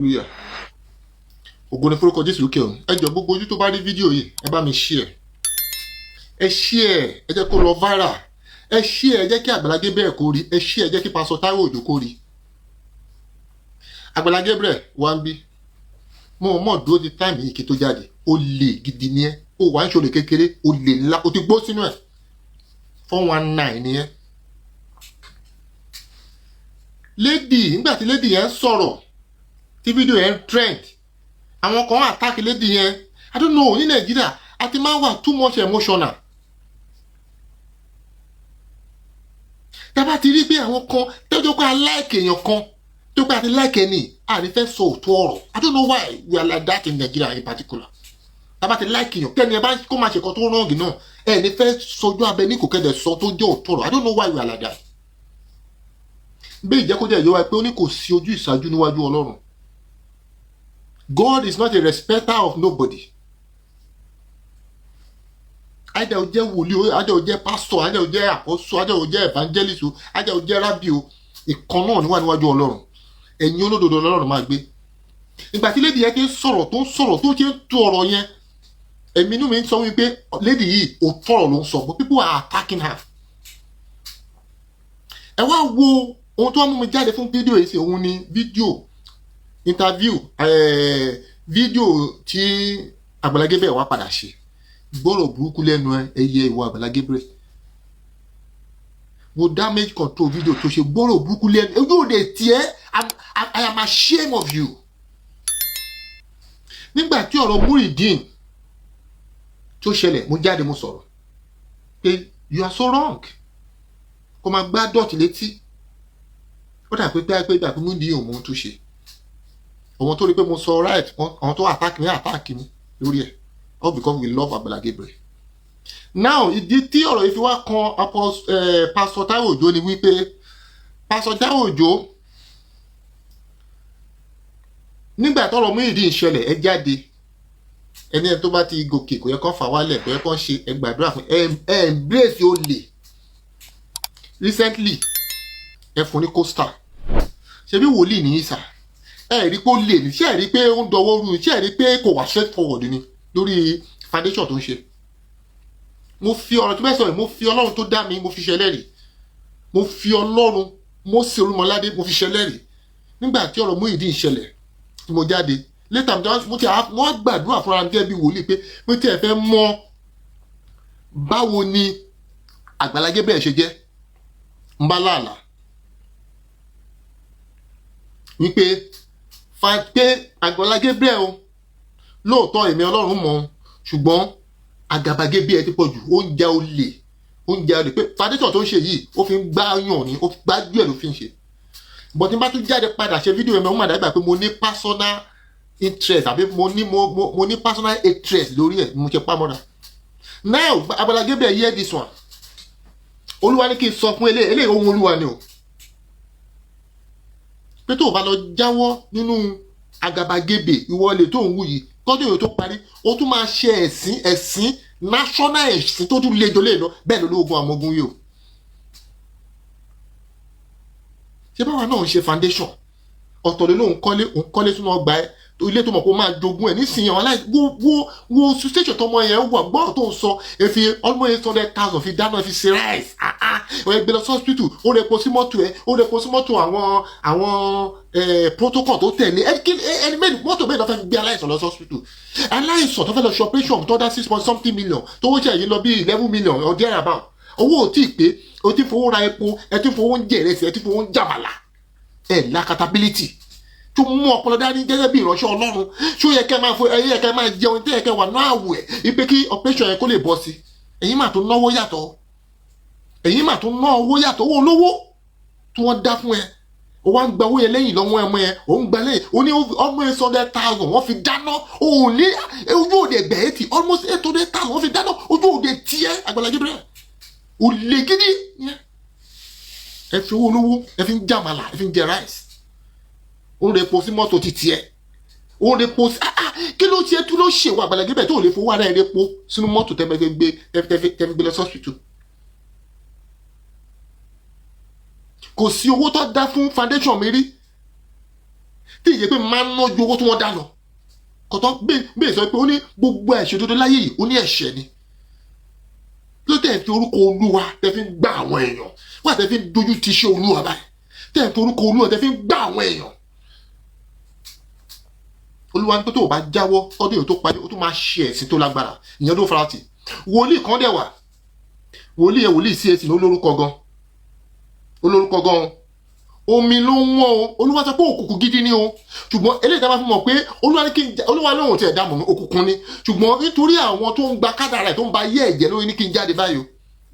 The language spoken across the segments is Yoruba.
Hallelujah. Ògo ni forúkọ Jésù lókè ọ̀run. Ẹ jọ̀ọ́, gbogbo ojú tó bá rí fídíò yìí, ẹ bá mi share. Ẹ share, ẹ jẹ́ kó lọ viral. Ẹ share, ẹ jẹ́ kí Àgbàlá Gabriel kó rí. Ẹ share, ẹ jẹ́ kí Pastor Táíwò Òjó kó rí. Àgbàlá Gabriel wá ń bí. Mo mọ̀ dúró di time yìí kí tó jáde. Ó lè gidi ni ẹ́. Ó wà ń ṣòlè kékeré, ó lè ńlá, ó ti gbó sínú ẹ̀. 419 ni ẹ́. Lady, nígbà tí lady yẹn sọ̀rọ̀, tí fídíò yẹn trend, àwọn kan attack lady yẹn. I don't know, ní Nàìjíríà a ti máa wà too much emotional. Tá a bá ti rí pé àwọn kan tẹ́jọ́ pé a like èèyàn kan tó pé a ti like ẹni, a ní fẹ́ sọ òótọ́ ọ̀rọ̀. I don't know why we are like that in Nigeria in particular. Tá a bá ti like èèyàn, kẹ́ni ẹ bá kó máa ṣe kan tó wrong náà, ẹ ní fẹ́ sọjú abẹ ní kò kẹ́dẹ̀ sọ tó jẹ́ òótọ́ ọ̀rọ̀. I don't know why we are like that. Bí ìjẹ́kójẹ́ ìyọ́wá pé ó ní kò sí ojú ìṣáájú níwájú Ọlọ́run. God is not a respecter of nobody. Either o jẹ́ wòlíì o, either o jẹ́ pastor, either o jẹ́ apostle, either o jẹ́ evangelist o, either o jẹ́ rabbi o, ìkan náà níwá níwájú Ọlọ́run. Ẹ̀yin olódodo Ọlọ́run máa gbé. Ìgbà tí lady yẹn ti ń sọ̀rọ̀, tó ń sọ̀rọ̀, tó ṣe ń tu ọ̀rọ̀ yẹn, èmi inú mi ń sọ wípé lady yìí, òótọ́ ọ̀rọ̀ ló ń sọ, but people are attacking her. Ẹ wá wo ohun tó wá mú mi jáde fún fídíò yìí sí, òun ni fídíò interview, fídíò tí Àgbàlá Gabriel wá padà ṣe. Gbọ́rọ̀ burúkú lẹ́nu ẹ, ẹyẹ ìwọ Àgbàlá Gabriel. Wo damage control video tó ṣe, gbọ́rọ̀ burúkú lẹ́nu ojú òde tiẹ̀. I am ashamed of you. Nígbà tí ọ̀rọ̀ Muyideen tó ṣẹlẹ̀, mo jáde, mo sọ̀rọ̀ pé you are so wrong. Kó máa gbá dọ̀tí létí, ó dà pé pé pé pé Muyideen ò mọ ohun tó ṣe. Àwọn tó rí pé mo sọ right, àwọn tó attack mi, attack mi lórí ẹ̀, all because we love Agbala Gabriel. Now, ìdí tí ọ̀rọ̀ yìí fi wá kan Pastor Taiwo Òjó ni wípé Pastor Taiwo Òjó, nígbà tọ́rọ̀ Muyideen ṣẹlẹ̀, ẹ jáde, ẹni ẹ tó bá ti gòkè, kò yẹ kó fà wálẹ̀, kò yẹ kó ṣe, ẹ gbàdúrà fún ẹ, ẹ embrace olè. Recently, ẹ fún ní coaster. Ṣebí wòlíì ní ìsà, ẹ rí pé ó lè ní, ṣé ẹ rí pé ó ń dọwọ́ rú ni? Ṣé ẹ rí pé kò wá straight forward ni lórí foundation tó ń ṣe? Mo fi ọ̀rọ̀ tó bẹ́ẹ̀ sọ̀rọ̀, mo fi Ọlọ́run tó dá mi, mo fi ṣẹlẹ́rìí. Mo fi Ọlọ́run Mósè Olúmọládé, mo fi ṣẹlẹ́rìí. Nígbà tí ọ̀rọ̀ Muyideen ṣẹlẹ̀ tí mo jáde later, mo ti mo wá gbàdúrà fúnra mi gẹ́gẹ́ bí wòlíì pé mo ti ẹ̀ fẹ́ mọ̀ báwo ni Àgbàlá Gabriel ṣe jẹ́. Ń bá láàlà wípé fa pé Àgbàlá Gabriel o, lóòótọ́ èmi Ọlọ́run mọ̀ ọ́n, ṣùgbọ́n àgàbàgebè ẹ ti pọ̀ jù, oúnjẹ olè, oúnjẹ olè, pé foundation tó ń ṣe yìí, ó fi ń gbá yàn ni, ó fi gbájú ẹ̀ ló fi ń ṣe. But tí n bá tún jáde padà ṣe fídíò yẹn, mo máa dàgbà pé mo ní personal interest àbí mo ní mo ní personal interest lórí ẹ̀, mo ṣe pamọ́ra. Now, Àgbàlá Gabriel, hear this one. Olúwa ní kí n sọ fún eléyìí, eléyìí ohun Olúwa ni o, pé tó o bá lọ jáwọ́ nínú àgàbàgebè ìwọlé tó ń wù yìí, kọ́dún yòó tó parí, ó tún máa ṣe ẹ̀sín, ẹ̀sín national, ẹ̀sín tó tún le jọ lé lọ. Bẹ́ẹ̀ ló lóògùn àwọn ogun yìí o. Ṣé báwa náà ń ṣe foundation ọ̀tọ̀ ló lóun kọ́lé, òun kọ́lé sínú ọgbà ẹ̀, ilé tó mọ̀ kó máa jogún ẹ̀ nísìnyí. Àwọn aláì wo wo wo situation tọmọ yẹn wà, gbọ́dọ̀ tó ń sọ, ẹ fi almost 800,000 fi dáná, fi ṣe rice. Ah ah, ẹ gbé lọ sí hospital, ó rẹ epo sí mọ́tò ẹ, ó rẹ epo sí mọ́tò àwọn protocol tó tẹ̀lé ẹ. Kí ẹni mẹ́rin mọ́tò bẹ́ẹ̀ lọ fẹ́ fi gbé aláìsàn lọ sí hospital, aláìsàn tó fẹ́ lọ ṣe operation tó dá six point something million, tó wọ́n ṣe yìí lọ bí 11 million or there about. Owó ò tí ì pé, o ti fowó ra epo, ẹ ti fowó ń jẹ ìrẹsì, ẹ ti fowó ń jàmàlà. Ẹ l'accountability tó mú ọpọlọ dání gẹ́gẹ́ bí ìránṣẹ́ Ọlọ́run. Ṣó yẹ kẹ́ máa fo ẹ, yẹ kẹ́ máa jẹun tẹ́ yẹ kẹ́ wà náà àwẹ̀ ipe kí operation yẹn kó lè bọ́ sí? Ẹ̀yin máa tún náwó yàtọ̀, ẹ̀yin máa tún ná owó yàtọ̀. Owó olówó tí wọ́n dá fún ẹ, o wá ń gba owó yẹn lẹ́yìn lọ́wọ́ ẹmọ yẹn, ò ń gba lẹ́yìn. O ní ọmọ 800,000 wọ́n fi dáná, o ò ní ojú òde gbẹ̀ẹ́ tì. Almost 800,000 wọ́n fi dáná, ojú òde tiẹ̀. Àgbàlá Gabriel, ò lè gidi. Ẹ fi owó olówó, ẹ fi ń jàmàlà, ẹ fi ń jẹ rice. Ó ń repo sí mọ́tò títí ẹ̀, ó ń repo sí. Ah ah, kí ló ṣe, kí ló ṣe wà, Àgbàlá Gabriel, tó lè fowó ara ẹ̀ repo sínú mọ́tò tẹ́ fẹ́ gbé, tẹ́ gbé lọ hospital? Kò sí owó tó dá fún foundation mi rí. Tí ìyẹ pé máa ń ná ju owó tí wọ́n dá lọ. Kọ̀tọ́ bẹ́ẹ̀ sọ pé ó ní gbogbo àìṣòdodo láyé yìí, ó ní ẹ̀ṣẹ̀ ni. Ló tẹ̀ fi orúkọ Olúwa tẹ̀ fi ń gbá àwọn èèyàn wọ́n, tẹ̀ fi ń dojú ti iṣẹ́ Olúwa báyìí, tẹ̀ fi orúkọ Olúwa tẹ̀ fi ń gbá àwọn èèyàn? Olúwa ní pé tó o bá jáwọ́, ọdún yìí tó parí, ó tún máa ṣe ẹ̀sìn tó lágbára. Ìyẹn ló farati. Wòlíì kan dẹ̀ wà, wòlíì yẹn, wòlíì CAC ní, olórúkọ gan, olórúkọ gan. Omi ló ń wọ́n o. Olúwa sọ pé òkùnkùn gidi ni o, ṣùgbọ́n eléyìí tá a bá fi mọ̀ pé Olúwa ní kí n, Olúwa lóhùn tí ẹ̀ dá mọ̀ mi, òkùnkùn ni, ṣùgbọ́n nítorí àwọn tó ń gba kádàrá ẹ̀, tó ń ba ayé ẹ̀jẹ̀ lórí, ní kí n jáde báyìí o.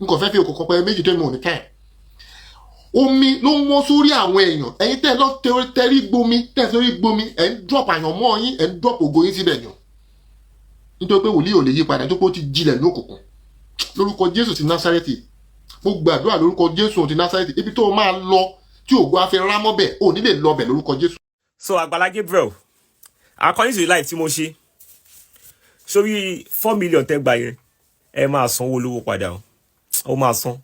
N kò fẹ́ fi òkùnkùn pẹ́ méjì tó mi ò ní time. Omi ló ń wọ́n sórí àwọn èèyàn. Ẹ̀yin tẹ́ lọ tẹ́rí gbomi, tẹ́ sórí gbomi, ẹ̀ ń drop àyànmọ́ yín, ẹ̀ ń drop ògo yín síbẹ̀ ni o, nítorí pé wòlíì ò lè yí padà, nítorí pé ó ti jilẹ̀ ní òkùnkùn. Lórúkọ Jésù ti Násárẹ́tì, mo gbàdúrà, lórúkọ Jésù ti Násárẹ́tì, ibi tó o máa lọ tí ògo á fi rámọ́ bẹ̀, ò ní lè lọ bẹ̀ lórúkọ Jésù. So Agbala Gabriel, according to the live tí mo ṣe sórí, 4 million tẹ́ gbà yẹn, ẹ máa sanwó lówó padà o. Ó máa san,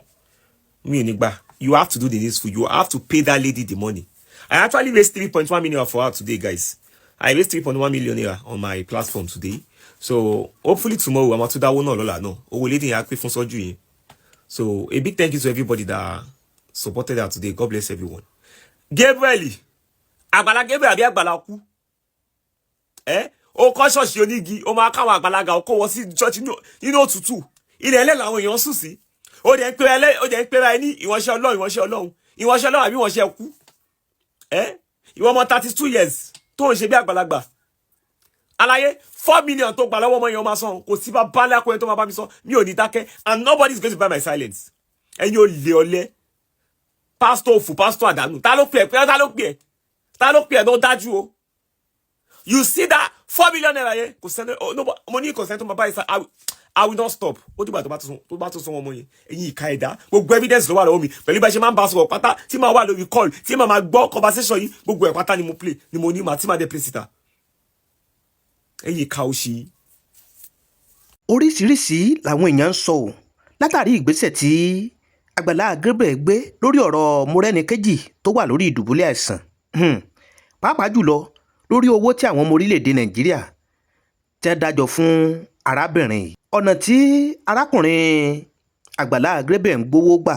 mi ò ní gbà. You have to do the needful. You have to pay that lady the money. I actually raised 3.1 million for her today, guys. I raised 3.1 million naira on my platform today, so hopefully tomorrow, àmọ́ tó dáwó náà lọ́la náà, owó lady yẹn á pé fún sọ́jú yẹn. So a big thank you to everybody that supported her today. God bless everyone. Gabriel, Àgbàlá Gabriel àbí Àgbàlá kú ẹ, ó kọ́ ṣọ́ọ̀ṣì onígi, ó máa káwọn àgbàlagbà, ó kó wọn sí ṣọ́ọ̀ṣì nínú òtútù. Ilẹ̀ ẹlẹ́ làwọn èèyàn sùn sí. Ó dẹ̀ ń pera ẹ ní ìránṣẹ́ Ọlọ́run, ìránṣẹ́ Ọlọ́run, ìránṣẹ́ Ọlọ́run àbí ìránṣẹ́ kú ẹ? Ìwọ ọmọ 32 years tó ń ṣe bí àgbàlagbà aláyé, 4 million tó gbà lọ́wọ́ ọmọ yẹn, ó máa san. Kò sí bá bá lákòóyè tó máa bá mi sọ, mi ò ní dákẹ́, and nobody is going to buy my silence. Ẹ̀yin ò lè ọlẹ́, pásítọ̀ òfò, pásítọ̀ àdánù. Ta ló pè ẹ́? Ta ló pè ẹ́? Ta ló pè ẹ́? Ló dájú o. You see that ₦4 million yẹn, kò sẹ́ni mo ní, kò sẹ́ni tó máa bá yìí sá. I will not stop. Ó dìgbà tó bá tó san ọmọ yẹn. Ẹ̀yin ìka ẹ̀dá, gbogbo evidence ló wà lọ́wọ́ mi pẹ̀lú bá ṣe máa ń bá sọ̀rọ̀ pátá, tí màá wà lórí call, tí màá máa gbọ́ conversation yìí. Gbogbo ẹ̀ pátá ni mo play, ni mo ní màá tí màá dé play síta. Ẹ̀yin ìka òṣì yìí. Oríṣiríṣiì làwọn èèyàn ń sọ ọ́ látàrí ìgbésẹ̀ tí Àgbàlá Gabriel gbé lórí ọ̀rọ̀ Mọ́rẹ́níkejì tó wà lórí ìdùbúlẹ̀ àìsàn, pàápàá jùlọ lórí owó tí àwọn ọmọ orílẹ̀-èdè Nàìjíríà tẹ́ dájọ́ fún arábìnrin yìí. Ọ̀nà tí arákùnrin Àgbàlá Gabriel ń gbowó gbà,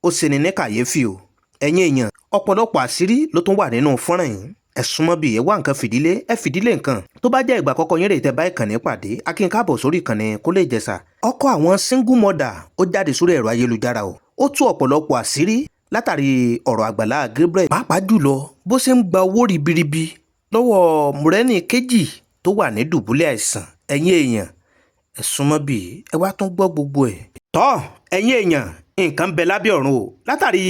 ó ṣeni ní kàyéfì o. Ẹ̀yin èèyàn, ọ̀pọ̀lọpọ̀ àṣírí ló tún wà nínú fọ́nrán yìí. Ẹ súnmọ́ bí, ẹ wá nǹkan fìdílé, ẹ fìdílé nǹkan. Tó bá jẹ́ ìgbà àkọ́kọ́ yín rèé tẹ́ bá ìkànnì pàdé, a kí yín káàbọ̀ sórí ìkànnì Kólé Ìjẹ̀ṣà. Ọkọ àwọn single mother, ó jáde sórí ẹ̀rọ ayélujára o. Ó tú ọ̀pọ̀lọpọ̀ àṣírí látàrí ọ̀rọ̀ Àgbàlá Gabriel, pàápàá jùlọ bó ṣe ń gba owó ribiribi lọ́wọ́ Mọ́rẹ́níkejì tó wà ní dùbúlẹ̀ àìsàn. Ẹ̀yin èèyàn, ẹ súnmọ́ bí, ẹ wá tún gbọ́ gbogbo ẹ̀. Tọ́, ẹ̀yin èèyàn, nǹkan ń bẹ lábẹ́ ọ̀run o. Látàrí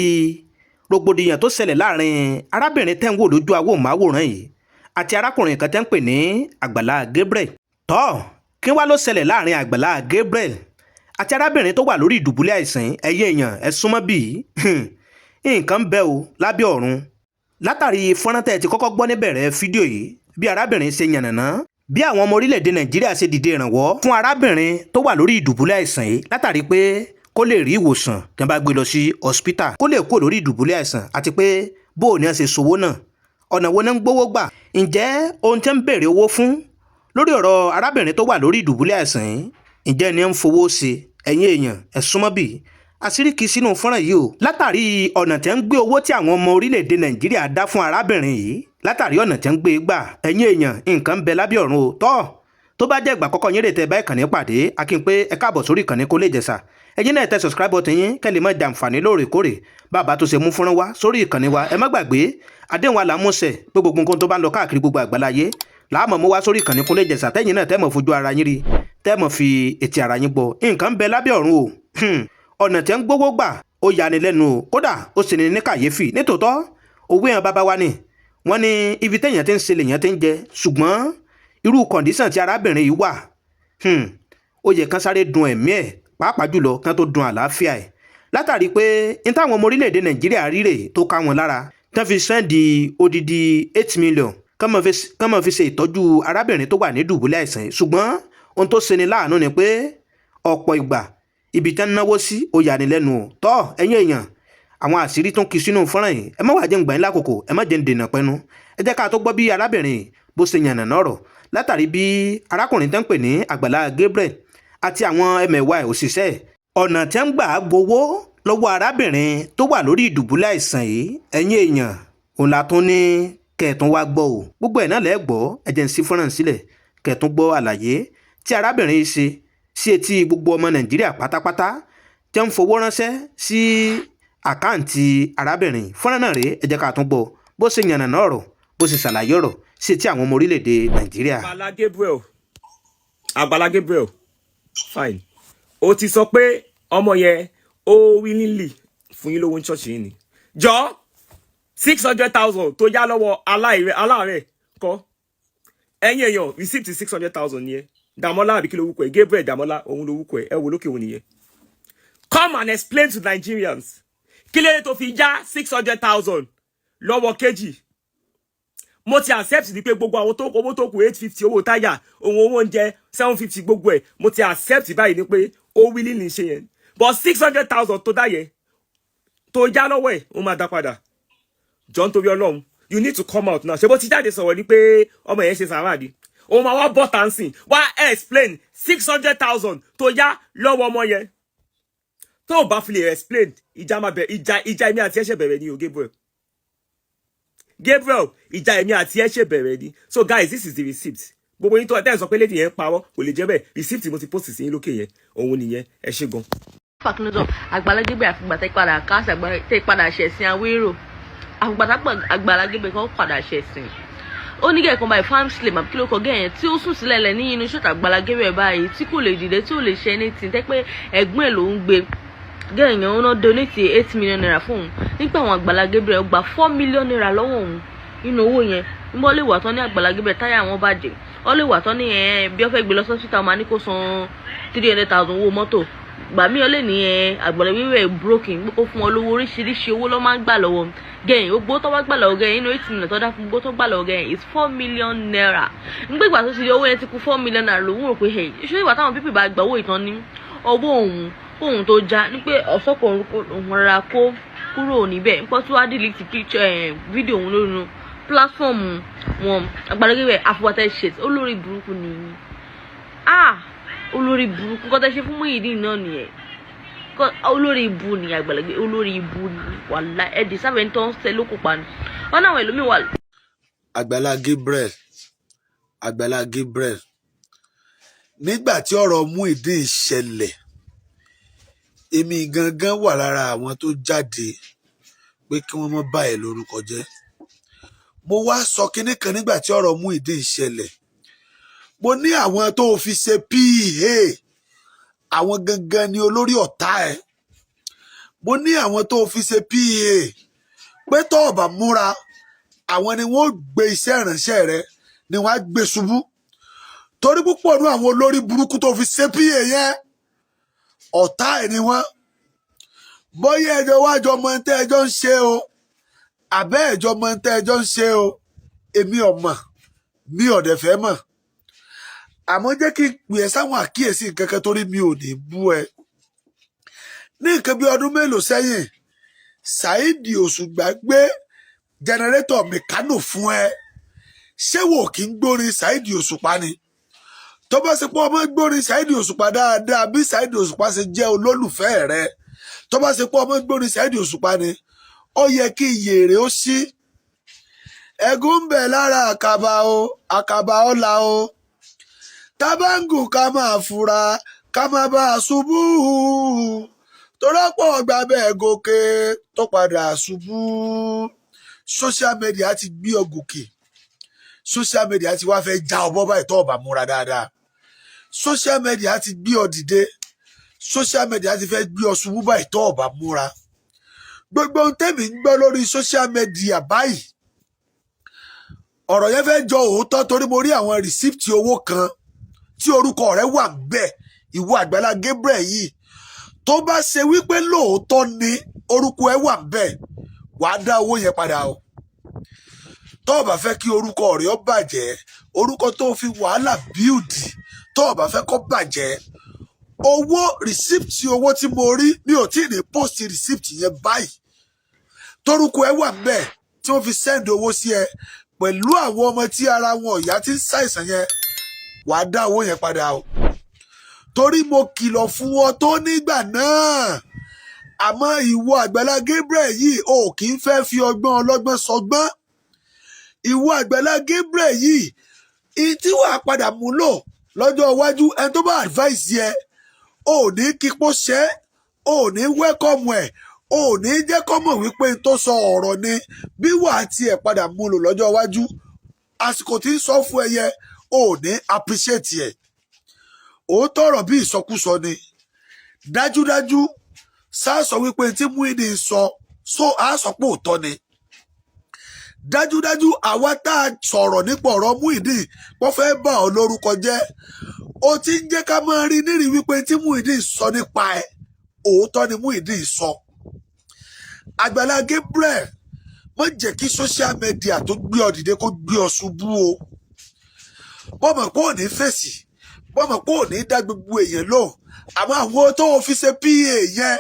rògbòdìyàn tó ṣẹlẹ̀ láàrin arábìnrin tẹ́ ń wò lójú awòmáwòrán yìí àti arákùnrin kan tẹ́ ń pè ní Àgbàlá Gabriel. Tọ́, kí wá ló ṣẹlẹ̀ láàrin Àgbàlá Gabriel àti arábìnrin tó wà lórí ìdùbúlẹ̀ àìsàn? Ẹ̀yin èèyàn, ẹ súnmọ́ bí, nǹkan ń bẹ o lábẹ́ ọ̀run. Látàrí fọ́nrán tẹ́ ẹ ti kọ́kọ́ gbọ́ níbẹ̀rẹ̀ fídíò yìí, bí arábìnrin ṣe yànnàná bí àwọn ọmọ orílẹ̀-èdè Nàìjíríà ṣe dìde ìrànwọ́ fún arábìnrin tó wà lórí ìdùbúlẹ̀ àìsàn yìí, látàrí pé kó lè rí ìwòsàn tí wọ́n bá gbé lọ sí hospital, kó lè kúrò lórí ìdùbúlẹ̀ àìsàn, àti pé bó o ní wọ́n ṣe ṣòwò náà, ọ̀nà wo ni ń gbówó gbà, ǹjẹ́ ohun tí ń béèrè owó fún lórí ọ̀rọ̀ arábìnrin tó wà lórí ìdùbúlẹ̀ àìsàn yìí, ǹjẹ́ ni ń fowó ṣe? Ẹ̀yin èèyàn, ẹ súnmọ́ bí, àṣírí kì í sínú fọ́nrán yìí o. Látàrí ọ̀nà tí ń gbé owó tí àwọn ọmọ orílẹ̀-èdè Nàìjíríà dá fún arábìnrin yìí, látàrí ọ̀nà tí ń gbé gbà, ẹ̀yin èèyàn, nǹkan ń bẹ lábẹ́ ọ̀run o. Tọ́, tó bá jẹ́ ìgbà àkọ́kọ́ yín rèé tẹ́ bá ìkànnì pàdé, a kí n pé ẹ káàbọ̀ sórí ìkànnì Kólé Ìjẹ̀ṣà. Ẹ̀yin náà tẹ subscribe button yín, kẹ́ lè má jàǹfààní lóòrèkóòrè bàbá tó ṣe mú fúnra wá sórí ìkànnì wa. Ẹ má gbàgbé àdéhùn wa làmúṣẹ pé gbogbo nǹkan tó bá ń lọ káàkiri gbogbo àgbáláyé làámọ̀ mú wá sórí ìkànnì Kólé Ìjẹ̀ṣà, tẹ́yìn náà tẹ́ mọ̀ fojú ara yín rí, tẹ́ mọ̀ fi etí ara yín gbọ́. Nǹkan ń bẹ lábẹ́ ọ̀run o. Ọ̀nà tẹ́ ń gbówó gbà, ó yani lẹ́nu o, kódà ó sì ní ní kàyéfì. Nítòótọ́, òwe yẹn bàbá wa ni wọ́n ní ibi téèyàn ti ń ṣe lèèyàn ti ń jẹ, ṣùgbọ́n irú condition tí arábìnrin yìí wà, ó yẹ kán sáré dun ẹ̀mí ẹ̀, pàápàá jùlọ kán tó dun àlàáfíà ẹ̀, látàrí pé n táwọn ọmọ orílẹ̀-èdè Nàìjíríà rí rè tó ká wọn lára, tán fi send odidi 8 million kán máa fi ṣe ìtọ́jú arábìnrin tó wà ní dùbúlẹ̀ àìsàn yìí. Ṣùgbọ́n ohun tó ṣeni láàánú ni pé ọ̀pọ̀ ìgbà, ibi tán náwó sí, ó yani lẹ́nu o. Tọ́, ẹ̀yin èèyàn, Àwọn àṣírí tó ń kí sínú fọ́nrán yìí, ẹ má wàá jẹ́ ń gbà yín lákòókò, ẹ má jẹ́ ń dènà pẹ́nu. Ẹ jẹ́ ká tó gbọ́ bí arábìnrin bó ṣe yànnà nọ̀rọ̀ látàrí bí arákùnrin tó ń pè ní Àgbàlá Gabriel àti àwọn ẹmẹ̀wà ẹ̀, òṣìṣẹ́ ẹ̀, ọ̀nà tí ń gbà gbowó lọ́wọ́ arábìnrin tó wà lórí ìdùbúlẹ̀ àìsàn yìí. Ẹ̀yin èèyàn, òun la tún ní kẹ̀tún wá gbọ́ o. Gbogbo ẹ̀ náà lẹ́ gbọ́. Ẹ jẹ́ ń sí fọ́nrán sílẹ̀ kẹ̀tún gbọ́ àlàyé tí arábìnrin yìí ṣe sí etí gbogbo ọmọ Nàìjíríà pátápátá tí ń fowó ránṣẹ́ sí àkáǹtì arábìnrin. Fọ́nrán náà rèé, ẹ jẹ́ ká tún gbọ́ bó ṣe yànnàná ọ̀rọ̀, bó ṣe ṣàlàyé ọ̀rọ̀ sí etí àwọn ọmọ orílẹ̀-èdè Nàìjíríà. Àgbàlá Gabriel, Àgbàlá Gabriel, fine. O ti sọ pé ọmọ yẹn ó willingly fún yín lówó ní ṣọ́ọ̀ṣì yìí ni. Jọ, 600,000 tó yá lọ́wọ́ aláàárẹ̀ kọ́. Ẹ̀yin èèyàn, receipt 600,000 yẹn, Dàmọ́lá àbí kí lorúkọ ẹ̀? Gabriel Dàmọ́lá, òun lorúkọ ẹ̀. Ẹ wo lókè, òun nìyẹn. Come and explain to Nigerians, kí lóye tó fi yá 600,000 lọ́wọ́ kejì? Mo ti accept ni pé gbogbo àwọn tó owó tó kù, 850 owó táyà òun, owó oúnjẹ 750, gbogbo ẹ̀ mo ti accept báyìí ni pé ó willingly ṣe yẹn. But 600,000 tó dá yẹn, tó yá lọ́wọ́ ẹ̀, ó máa dá padà. Jọ, nítorí Ọlọ́run, you need to come out now. Ṣé bó ti jáde sọ̀rọ̀ ni pé ọmọ yẹn ṣe sàrà ni? Òun máa wá bọ̀ tàǹsìn, wá explain 600,000 tó yá lọ́wọ́ ọmọ yẹn. Tó o bá fi lè explain, ìjà máa bẹ̀. Ìjà èmi àti ẹ̀ ṣe bẹ̀rẹ̀ ni o, Gabriel. Gabriel, ìjà èmi àti ẹ̀ ṣe bẹ̀rẹ̀ ni. So guys, this is the receipt. Gbogbo yín tó ẹ̀ tẹ́ ẹ̀ sọ pé lady yẹn ń parọ́, kò lè jẹ́ bẹ́ẹ̀. Receipt mo ti post sí yín lókè yẹn, òun nìyẹn. Ẹ ṣé gan. Fàkínúdọ̀ Àgbàlá Gabriel, àfìgbà tẹ́ padà káàsì, tẹ́ padà ṣẹ̀sìn awérò, àfìgbà tá Àgbàlá Gabriel kan padà ṣẹ̀sìn. Ó ní gẹ̀ẹ́kan báyìí, farm slave àbí kí ló kọ gẹ̀yẹn, tí ó sùn sílẹ̀ lẹ̀ ní inú ṣọ́ọ̀tì Àgbàlá Gabriel báyìí, tí kò lè dìde, tí ò lè ṣe anything, tẹ́ pé ẹ̀gbọ́n ẹ̀ ló ń gbé gẹ̀yẹn. Ó ná donate ₦8 million fún òun nígbà àwọn Àgbàlá Gabriel gba ₦4 million lọ́wọ́ òun. Nínú owó yẹn níbo lè wà tán ní Àgbàlá Gabriel táyà wọn bàjẹ́, ó lè wà tán ní ẹ bí wọ́n fẹ́ gbé lọ sọ́sítà, máa ní kó san 300,000 owó mọ́tò. Gbà mí, ó lè ní ẹ Àgbàlá Gabriel broken, pé kó fún wọn lówó. Oríṣiríṣi owó ló máa ń gbà lọ́wọ́ gẹ̀yìn. Gbogbo tó wá gbà lọ́wọ́ gẹ̀yìn inú 8 million tó dá fún, gbogbo tó gbà lọ́wọ́ gẹ̀yìn is ₦4 million. Nígbà ìgbà tó ti di owó yẹn ti kú ₦4 million, lòun rò pé hey, ṣé ìgbà táwọn people bá gbà owó ìtàn ní ọwọ́ òun kóun tó já ní pé ọ̀sọ́kọ̀ òun rárá kó kúrò níbẹ̀ nípa tó wá delete picture ẹ̀, fídíò òun lórí platform wọn. Àgbàlá Gabriel, àfọwọ́tẹ́ ṣe olórí burúkú nìyí. Ah, olórí burúkú kọ́tẹ́ ṣe fún Muyideen náà nìyẹn. Olórí ibu ni Àgbàlá Gabriel, olórí ibu ni. Wàhálà ẹ̀dì sáfẹ́ ń tọ́ ń sẹ́ ló kópa ni wọn náà, àwọn ẹlòmíì wà. Àgbàlá Gabriel, Àgbàlá Gabriel, nígbà tí ọ̀rọ̀ Muyideen ṣẹlẹ̀, èmi gangan wà lára àwọn tó jáde pé kí wọ́n má bà ẹ́ lórúkọ jẹ́. Mo wá sọ kinní kan nígbà tí ọ̀rọ̀ Muyideen ṣẹlẹ̀. Mo ní àwọn tó fi ṣe PA, àwọn gangan ni olórí ọ̀tá ẹ̀. Mo ní àwọn tó fi ṣe PA, pé tó o bá múra, àwọn ni wọ́n gbé iṣẹ́ ìránṣẹ́ rẹ ni wọ́n á gbé ṣubú, torí púpọ̀ nínú àwọn olórí burúkú tó fi ṣe PA yẹn, ọ̀tá ẹ̀ ni wọ́n. Bóyá ẹjọ́ wájọ mọ tẹ́ ẹjọ́ ń ṣe o, àbẹ́ ẹjọ́ mọ tẹ́ ẹjọ́ ń ṣe o, èmi ò mọ̀, mi ò dẹ̀ fẹ́ mọ̀. Àmọ́ jẹ́ kí n pè ẹ́ sáwọn àkíyèsí nǹkan kan, torí mi ò ní bú ẹ. Ní nǹkan bí ọdún mélòó sẹ́yìn, Saheed Òṣùgbà gbé generator Mikano fún ẹ. Ṣé wò kí ń gbórin Saheed Òṣùpá ni? Tó bá ṣe pé ọmọ gbórin Saheed Òṣùpá dáadáa, bí Saheed Òṣùpá ṣe jẹ́ olólùfẹ́ rẹ, tó bá ṣe pé ọmọ gbórin Saheed Òṣùpá ni, ó yẹ kí iyè rẹ̀ ó ṣí. Ẹ̀gún ń bẹ lára àkàbà o, àkàbà ọ̀la o, tábàǹgù, ká máa fura, ká má bá a ṣubú, torọ́pọ̀ ọgbà bẹ́ẹ̀ gòkè tó padà ṣubú. Social media ti gbé ọ gòkè, social media ti wá fẹ́ já ọ bọ́ báyìí tó o bá múra dáadáa. Social media ti gbé ọ dìde, social media ti fẹ́ gbé ọ ṣubú báyìí tó o bá múra. Gbogbo ohun tẹ́mi ń gbọ́ lórí social media báyìí, ọ̀rọ̀ yẹn fẹ́ jọ òótọ́, torí mo rí àwọn receipt owó kan tí orúkọ rẹ̀ wà bẹ́ẹ̀. Ìwọ Àgbàlá Gabriel yìí, tó bá ṣe wípé lóòótọ́ ni orúkọ ẹ wà bẹ́ẹ̀, wàá dá owó yẹn padà o. Tó o bá fẹ́ kí orúkọ rẹ̀ ó bàjẹ́, orúkọ tó fi wàhálà build, tó o bá fẹ́ kó bàjẹ́, owó receipt, owó tí mo rí, mi ò tí ì ní post receipt yẹn báyìí. Torúkọ ẹ wà ńbẹ̀ tí wọ́n fi send owó sí ẹ pẹ̀lú àwọn ọmọ tí ara wọn ò yá tí ń ṣàìsàn yẹn, wàá dá owó yẹn padà o, torí mo kìlọ̀ fún ọ tó nígbà náà. Àmọ́ ìwọ Àgbàlá Gabriel yìí, o kì í fẹ́ fi ọgbọ́n ọlọ́gbọ́n sọgbọ́n. Ìwọ Àgbàlá Gabriel yìí, ìyí tí wàá padà múlò lọ́jọ́ iwájú, ẹni tó bá advice yẹ, ò ní kíkó ṣẹ́, ò ní welcome ẹ̀, ò ní jẹ́ kó mọ̀ wípé n tó sọ ọ̀rọ̀ ni bí wàá tiẹ̀ padà múlò lọ́jọ́ iwájú. Àsìkò tí ń sọ fún ẹ yẹ, ò ní appreciate ẹ̀. Òótọ́ ọ̀rọ̀ bí ìsọkúsọ ni. Dájúdájú sáà sọ wípé tí Muyideen sọ so á sọ pé òótọ́ ni. Dájúdájú, àwa tá a sọ̀rọ̀ nípa ọ̀rọ̀ Muyideen, wọ́n fẹ́ bà ọ́ lórúkọ jẹ́. Ó ti ń jẹ́ ká máa rí nírì wípé tí Muyideen sọ nípa ẹ̀, òótọ́ ni Muyideen sọ. Àgbàlá Gabriel, má jẹ́ kí social media tó gbé ọ dìde kó gbé ọ ṣubú o. Bọ́mọ̀ pé ò ní fèsì, bọ́mọ̀ pé ò ní dá gbogbo èèyàn lóhùn, àmọ́ àwọn tó o fi ṣe PA yẹn,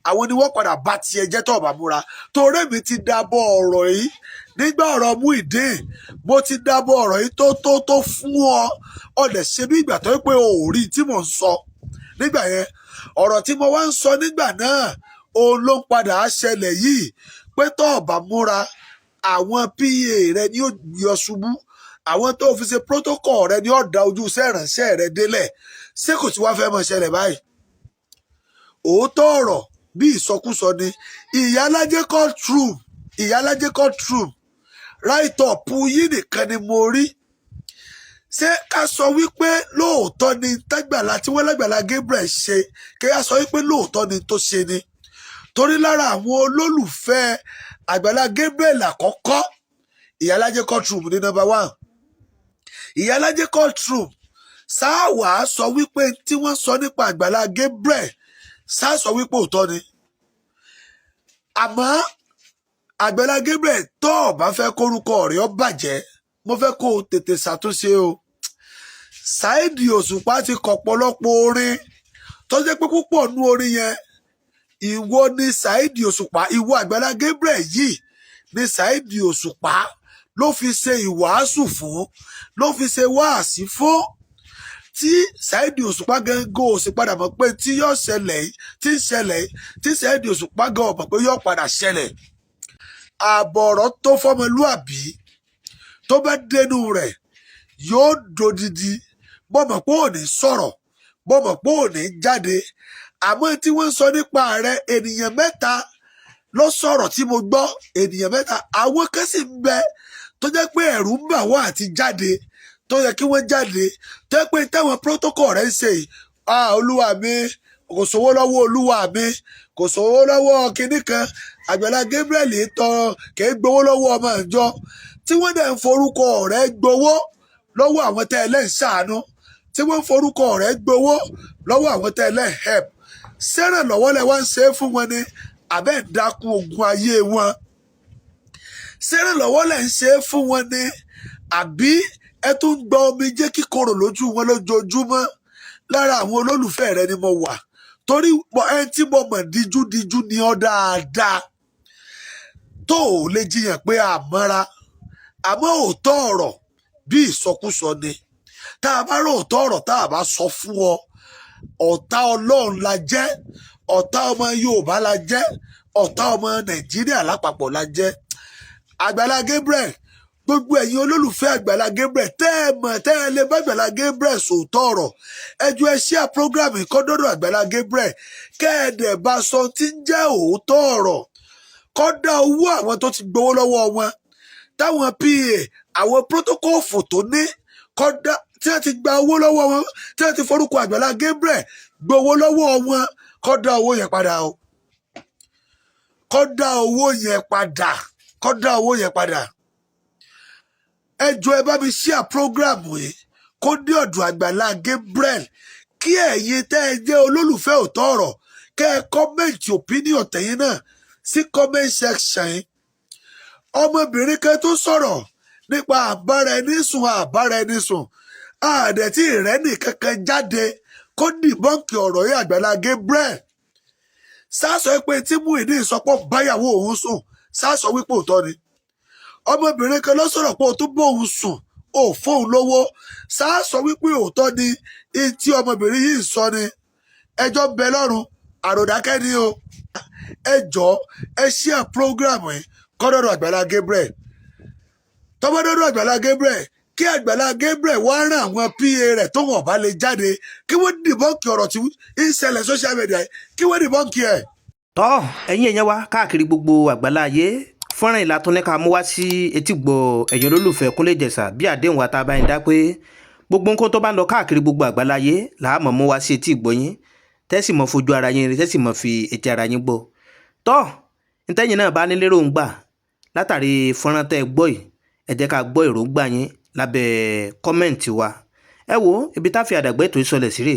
àwọn ni wọ́n padà bá tiẹ̀ jẹ́ tó o bá múra. Torí mi ti dábọ̀ ọ̀rọ̀ yìí nígbà ọ̀rọ̀ Muyideen, mo ti dábọ̀ ọ̀rọ̀ yìí tó tó tó fún ọ. Ọ̀dẹ̀ ṣe bí ìgbà tó pé o ò rí tí mò ń sọ nígbà yẹn. Ọ̀rọ̀ tí mo wá ń sọ nígbà náà, òun ló ń padà á ṣẹlẹ̀ yìí, pé tó o bá múra, àwọn PA rẹ ni ó gbé ọ ṣubú, àwọn tó fi ṣe protocol rẹ ni ó da ojú iṣẹ́ ìránṣẹ́ rẹ délẹ̀. Ṣé kò tí wá fẹ́ mọ̀ ṣẹlẹ̀ báyìí? Òótọ́ ọ̀rọ̀ bí ìsọkúsọ ni. Ìyálájẹ́ courtroom, Ìyálájẹ́ courtroom write up yìí nìkan ni mo rí. Ṣé ká sọ wípé lóòótọ́ ni tágbàlá tí wọ́n lágbàlá Gabriel ṣe? Kí á sọ wípé lóòótọ́ ni tó ṣe ni, torí lára àwọn olólùfẹ́ Àgbàlá Gabriel àkọ́kọ́, Ìyálájẹ́ courtroom ní number one. Ìyálájẹ́ courtroom sáà sọ wípé tí wọ́n sọ nípa Àgbàlá Gabriel, sáà sọ wípé òótọ́ ni. Àmọ́ Àgbàlá Gabriel, tó o bá fẹ́ kórúkọ rẹ̀ ó bàjẹ́, mo fẹ́ kó o tètè ṣàtúnṣe o. Saheed Òṣùpá ti kọ ọ̀pọ̀lọpọ̀ orin tó jẹ́ pé púpọ̀ nú orin yẹn, ìwọ ni Saheed Òṣùpá, ìwọ Àgbàlá Gabriel yìí ni Saheed Òṣùpá ló fi ṣe ìwàásù fún, ló fi ṣe wáàsí fún, tí Saheed Òṣùpá gangan ò sì padà mọ̀ pé tí yóò ṣẹlẹ̀ yìí, tí ń ṣẹlẹ̀ yìí, tí Saheed Òṣùpá gan ò mọ̀ pé yóò padà ṣẹlẹ̀. Ààbọ̀ ọ̀rọ̀ tó fọmọlúàbí, tó bá dénú rẹ̀, yóò dodidi. Bọ́mọ̀ pé ò ní sọ̀rọ̀, bọ́mọ̀ pé ò ní jáde, àmọ́ tí wọ́n ń sọ nípa rẹ̀, ènìyàn mẹ́ta ló sọ̀rọ̀ tí mo gbọ́, ènìyàn mẹ́ta. Àwọn kan sì ń bẹ tó jẹ́ pé ẹ̀rù ń bà wọ́n àti jáde, tó yẹ kí wọ́n jáde, tó yẹ pé táwọn protocol rẹ̀ ń ṣe yìí, ah, olúwa mi, kò sówó lọ́wọ́, olúwa mi, kò sówó lọ́wọ́ kinní kan, Àgbàlá Gabriel tán kì í gbowó lọ́wọ́ ọmọ ìjọ, tí wọ́n dẹ̀ ń forúkọ rẹ̀ gbowó lọ́wọ́ àwọn tẹ́ ẹ lẹ́ ń ṣàánú, tí wọ́n ń forúkọ rẹ̀ gbowó lọ́wọ́ àwọn tẹ́ ẹ lẹ́ ń help. Ṣèrànlọ́wọ́ lẹ wá ń ṣe é fún wọn ni, àbẹ́ ń dákun ogun ayé wọn? Ṣèrànlọ́wọ́ lẹ ń ṣe é fún wọn ni, àbí ẹ tún ń gba omijé kíkorò lójú wọn lójoojúmọ́? Lára àwọn olólùfẹ́ rẹ ni mo wà, torí ẹni tí mo mọ̀ díjúdíjú ni ọ́ dáadáa, tó ò lè jiyàn pé àmọ́ra. Àmọ́ òótọ́ ọ̀rọ̀ bí ìsọkúsọ ni. Tá a bá rò òótọ́ ọ̀rọ̀, tá a bá sọ fún ọ, ọ̀tá Ọlọ́run la jẹ́, ọ̀tá ọmọ Yorùbá la jẹ́, ọ̀tá ọmọ Nàìjíríà lápapọ̀ la jẹ́. Àgbàlá Gabriel, gbogbo ẹ̀yin olólùfẹ́ Àgbàlá Gabriel tẹ́ ẹ mọ̀, tẹ́ ẹ lè bá Àgbàlá Gabriel sòótọ́ ọ̀rọ̀, ẹ jọ̀ọ́, ẹ share program kó dọ́dọ̀ Àgbàlá Gabriel, kẹ́ ẹ dẹ̀ bá sọ tí ń jẹ́ òótọ́ ọ̀rọ̀, kó dá owó àwọn tó ti gbowó lọ́wọ́ wọn, táwọn PA, àwọn protocol fò tó ní kó dá, tí wọ́n ti gba owó lọ́wọ́ wọn, tí wọ́n ti forúkọ Àgbàlá Gabriel gbowó lọ́wọ́ wọn, kó dá owó yẹn padà o. Kó dá owó yẹn padà, kó dá owó yẹn padà. Ẹ jọ̀ọ́, ẹ bá mi share program yìí kó dé ọ̀dọ̀ Àgbàlá Gabriel, kí ẹ̀yin tẹ́ ẹ jẹ́ olólùfẹ́ òótọ́ ọ̀rọ̀, kẹ́ ẹ comment opinion tẹ̀yin náà sí comment section yìí. Ọmọbìnrin kan tó sọ̀rọ̀ nípa àbára ẹni sùn, àbára ẹni sùn, àdẹ̀tí ìrẹ́nì kankan jáde kó debunk ọ̀rọ̀ yìí. Àgbàlá Gabriel sásọ pé tí Muyideen sọpọ̀ báyàwó òun sùn. Sá sọ wípé òótọ́ ni. Ọmọbìnrin kan ló sọ̀rọ̀ pé o tún bóun sùn, ò fóun lówó. Sá sọ wípé òótọ́ ni ihun tí ọmọbìnrin yìí sọ ni. Ẹjọ́ ń bẹ lọ́rùn àròdákẹ́ ni o. Ẹ jọ̀ọ́, ẹ share program yìí kọ́dọ̀dọ̀ Àgbàlá Gabriel. Tọ́mọdọ́dọ̀ Àgbàlá Gabriel, kí Àgbàlá Gabriel wá rán àwọn PA rẹ̀ tó wọ́n bá lè jáde, kí wọ́n debunk ọ̀rọ̀ tí ń ṣẹlẹ̀ social media yìí, kí wọ́n debunk ẹ̀. Tọ́ ẹ̀yin èèyàn wa káàkiri gbogbo àgbálá ayé, fọ́nrán ìlà tó ní ká mú wá sí etígbọ̀ ẹ̀yin olólùfẹ́ Kúnlé Ìjẹ̀ṣà, bí àdéhùn wa tá a bá ń dá pé gbogbo nǹkan tó bá ń lọ káàkiri gbogbo àgbálá ayé làá mọ̀ mú wá sí etí ìgbọ́ yín, tẹ́sì mọ̀ fojú ara yín rí, tẹ́sì mọ̀ fi etí ara yín gbọ́. Tọ́ ntẹ́yìn náà bá ní lérògbà látàrí fọ́nrán tẹ́ ẹ gbọ́ yìí, ẹ jẹ́ ká gbọ́ èròǹgbà yín lábẹ́ comment wa. Ẹ wo ibi tá a fi àdàgbẹ́ ètò ìsọlẹ̀ sí rè.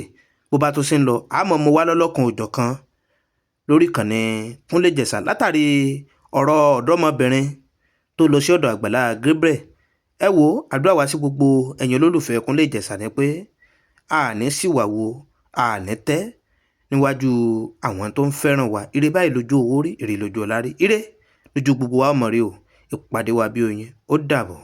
Bó bá tún ṣe ń lọ, àmọ́ mo wá lọ́lọ́kan òjọ̀kan lórí ìkànnì Kúnlé Ìjẹ̀ṣà látàrí ọ̀rọ̀ ọ̀dọ́mọbìnrin tó lọ sí ọ̀dọ̀ Àgbàlá Gabriel. Ẹ wo, àdúrà wá sí gbogbo ẹ̀yin olólùfẹ́ Kúnlé Ìjẹ̀ṣà ni pé àní sì wà wo àní tẹ́ níwájú àwọn tó ń fẹ́ràn wa. Ire báyìí lójú owó rí, ire lójú ọlá rí, ire lójú gbogbo wa ọmọ rí o. Ìpàdé wa bí oyin, ó dàbọ̀.